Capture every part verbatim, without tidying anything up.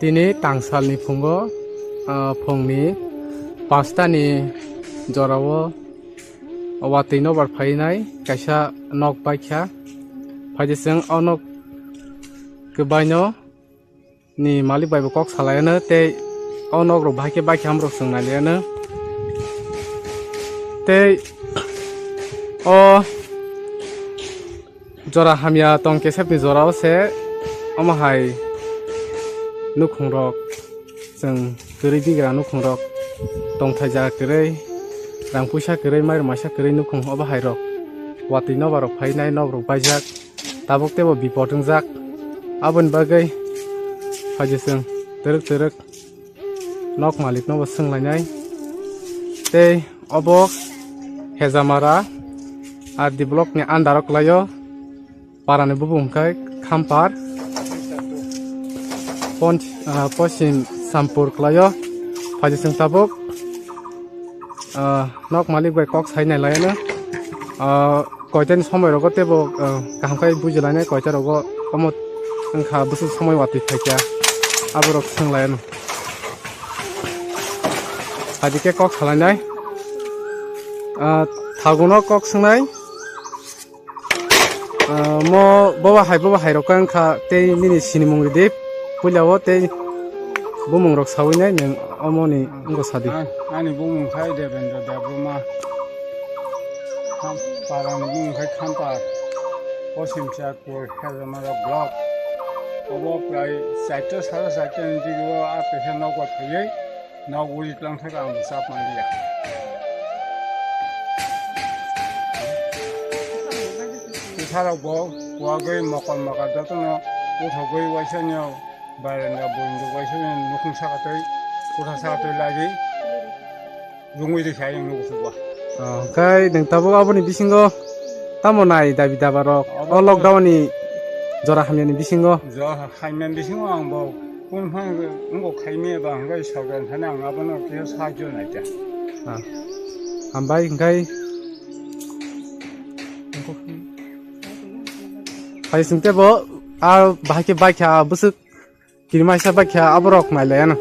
Tini tangsalni phungo, ah, phungni panch ta ni jorao watwi nobar phainai kaisa nok baikha. Phaidi chwng o nok kwbaino ni malik bai bo kok salaiano tei o nok rok bahai khe baikha hamrok chwng nailaino. Tei o jora hamya tong kesepni jorao se omo hai nukhung rok chwng kwrwi bigra nukhung rok tongthai jaga kwrwi rang puisa kwrwi mairum maisa kwrwi nukhung obo hai rok watwi nobar rok phainai nok rok baijak. Tabuk teibo bipot wngjak. Aboni bagwi phaidi chwng twrwk twrwk nok malik no bo swnglainai. Tei obo Hejamara R D block ni under o kwlaio. Para ni bubung hwnkhe Khampar, Pon-, ah, Poschim Sampur kwlaio. Phaidi chwng tabuk, ah, nok malik bai kok sai nailaino. Ah, koitani somoi rogo teibo, ah, kaham khai bujilainai koita rogo omo wngkha bwswk somoi watwi phaikha aborok swnglaino. Phaidi khe kok salainai. Ah, thaguno kok swngnai. Ah, mo boba hai, boba hai rok wngkha tei nini sinimung ridi puila o tei bumung rok sawi nai nwng omo ni wngkha sadi. Ang, ani bumung khai Devendra Debbarma. Kham-, para ni bumung khai Khampar. Poschim Chakpur, Hejamara block. Obo prai charta, sara charta ni digi o a kaisa nok o thaiwi. Nok uri tlang thaka ang chap manliya. Bwsarok bo kuwagwi mokol mokol jotono uthogwi waisano barenda buinduk waisano nukhung sakatwi kotha sakatwi lagwi rungwi rikha ayang nugo sugo. Oh, khai nwng tabuk aboni bisingo tamo nai dabi daba rok o lockdown ni jora hamya ni bisingo? Jora hamya ni bisingo ang bo kun phang wngbo khaimi ba hwnkhai sorkar thani ang abono khe sahajyo naikha. Ah. Hambai hwnkhai. Hai singte bo a bahai khe baikha bwswk kirimaisa baikha aborok nailaiano.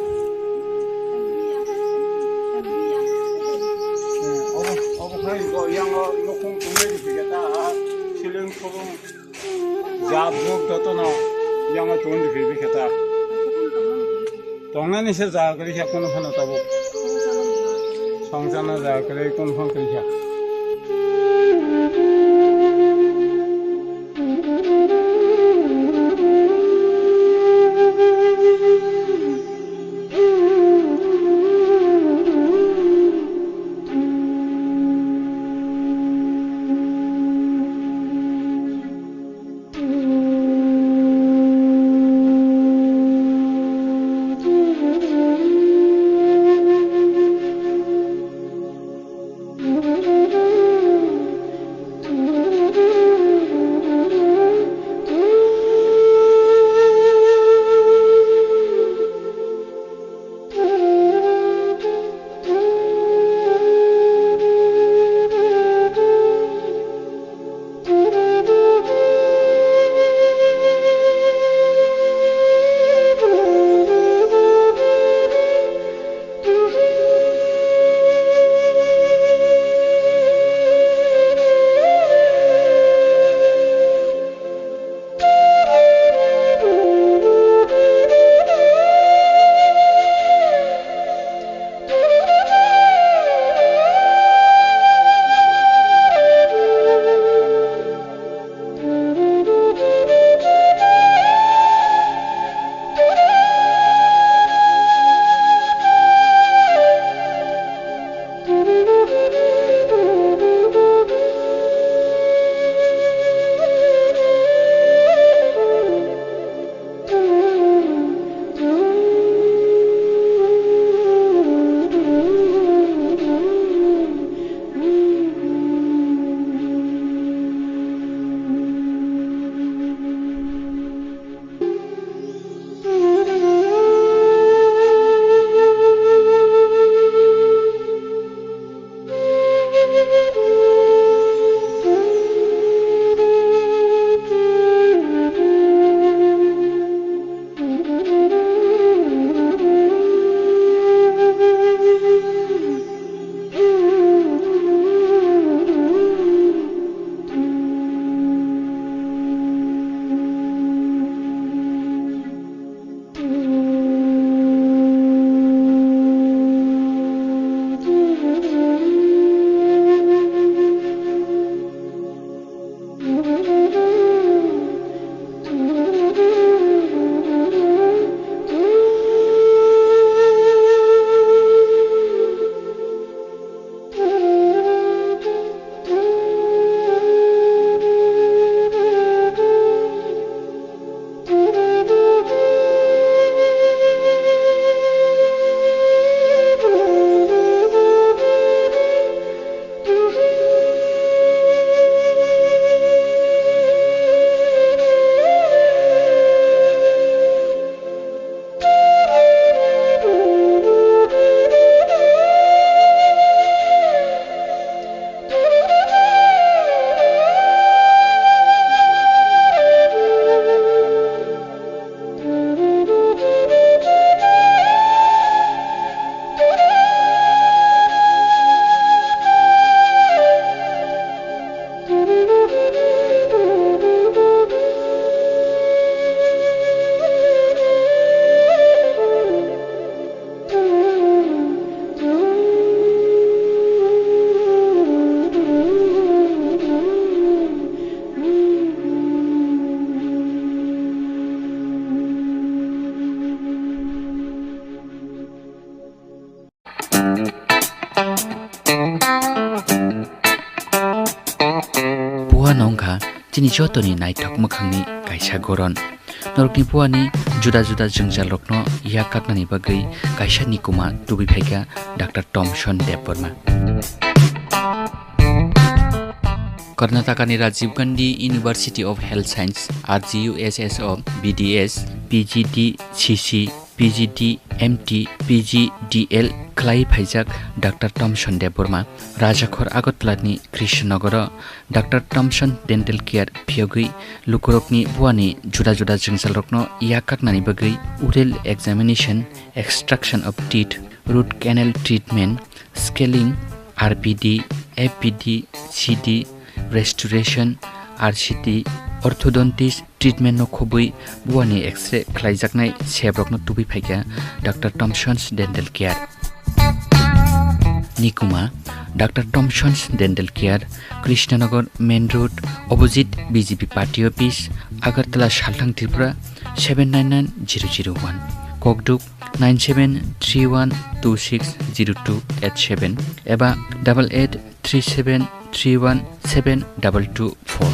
Obo, obo khai bo yang o nukhung tungwi rikha ta, siling khulung. Jab jug jotono yango tongwi rikha ta. Tongnani se jaga kwrwi kha, kono phano tabuk. Songchana jaga kwrwi, kono phano kwrwi kha. Puano wngkha chini jotoni naithok mwkhangni kaisa goron. Norokni puani juda juda jwngjalrokno yak kaknani bagwi kaisa nikuma tubui phaikha Doctor Thomson Debbarma. Karnatakani Rajiv Gandhi University of Health Science, R G U S S o B D S, P G D C C, P G D M T, P G D L khlai phaijak Doctor Thomson Debbarma Rajakhor Agartala ni Krishnanagar o Doctor Thomson Dental Care phiyogwi lukurokni buani juda juda jwngjalrokno yak kaknani bagwi oral examination, extraction of teeth, root canal treatment, scaling, R P D, F P D, C D, restoration, R C T, orthodontist treatment no khobwi buani X-ray khlaijaknai sebrokno tubui phaikha Doctor Thomson's Dental Care. Nikuma, Doctor Thomson's Dental Care, Krishnanagar Main Road, opposite B J P Party Office, Agartala, Salthang, Tripura, seven nine nine zero zero one. Kokduk, nine seven three one two six zero two eight seven eba double eight three seven three one seven double two four.